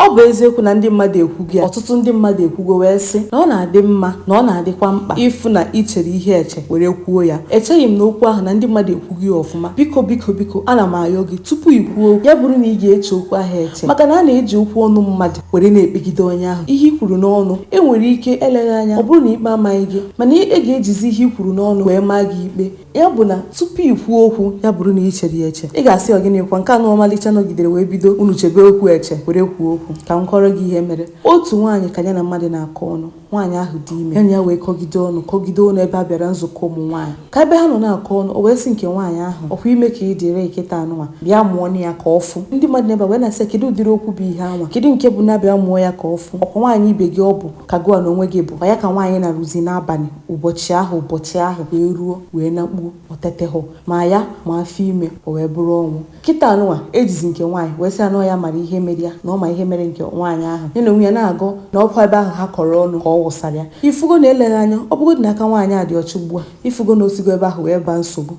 Ọ bụ eziokwu na ndị mmadụ ekwugo ya. Ọtụtụ ndị mmadụ ekwugo wee sị na ọ na-adị mma, na ọ na-adịkwa mkpa ịfụ na ị chere ihe eche were kwuo ya. Echeghị m na okwu ahụ na ndị mmadụ ekwugo ya ọfụma. Biko, biko, biko, ana m ayọ gị, tupu ị kwuo okwu, ya bụrụ na ị ga-eche okwu ahụ eche, maka na a na-eji okwu ọnụ mmadụ were na-ekpegide onye ahụ. Ihe i kwuru n'ọnụ enwere ike, eleghị anya, ọ bụrụ na ikpe amaghị gị, mana ị ga-ejizi ihe i kwuru n'ọnụ wee maa gị ikpe. Ya bụ na tupu ị kwuo okwu, ya bụrụ na ị chere ya eche. Ị ga-asị, ọ gịnịkwa nke anụ ọmalịcha nọgidere wee bido unu chebe okwu eche were kwuo okwu? Ka m kọrọ gị ihe mere. Otu nwaanyị ka ya na mmadụ na-akọ ọnụ. Nwaanyị ahụ dị ime. Ya na ya wee kọgide ọnụ, kọgide ọnụ ebe a bịara nzukọ ụmụ nwaanyị. Ka ebe ha nọ na-akọ ọnụ, o wee sị nke nwaanyị ahụ, "Ọkwa ime ka ị dịrị kịta anụnwa, bịa mụọ ya ka ọ fụ." Ndị mmadụ n'ebe wee na-asị, "Kedu ụdịrị okwu bụ ihe anwa? Kedu nke bụ na bịa mụọ ya ka ọ fụ? Ọkwa nwaanyị ibe gị ọ bụ ka gụa na onwe gị bụ ọ ya?" Ka nwaanyị na-arụzi n'abalị ụbọchị ahụ, ụbọchị ahụ wee ruo, wee nakpuo, otetehụ ma ya ma afọ ime o wee bụrụ ọnwụ. Kịta anụnwa ejizi nke nwaanyị wee sị anọ ya mara ihe mere ya, na ọ ma ihe mere nke nwaanyị ahụ. Ya na onwe ya na-agọ na ọkwa ebe ahụ ha kọrọ ọnụ ka ọ wụsara ya. Ifugo na eleghị anya, ọ bụgodị na aka nwaanyị a dị ọcha ugbu a, ifugo na osigo ebe ahụ wee baa nsogbu.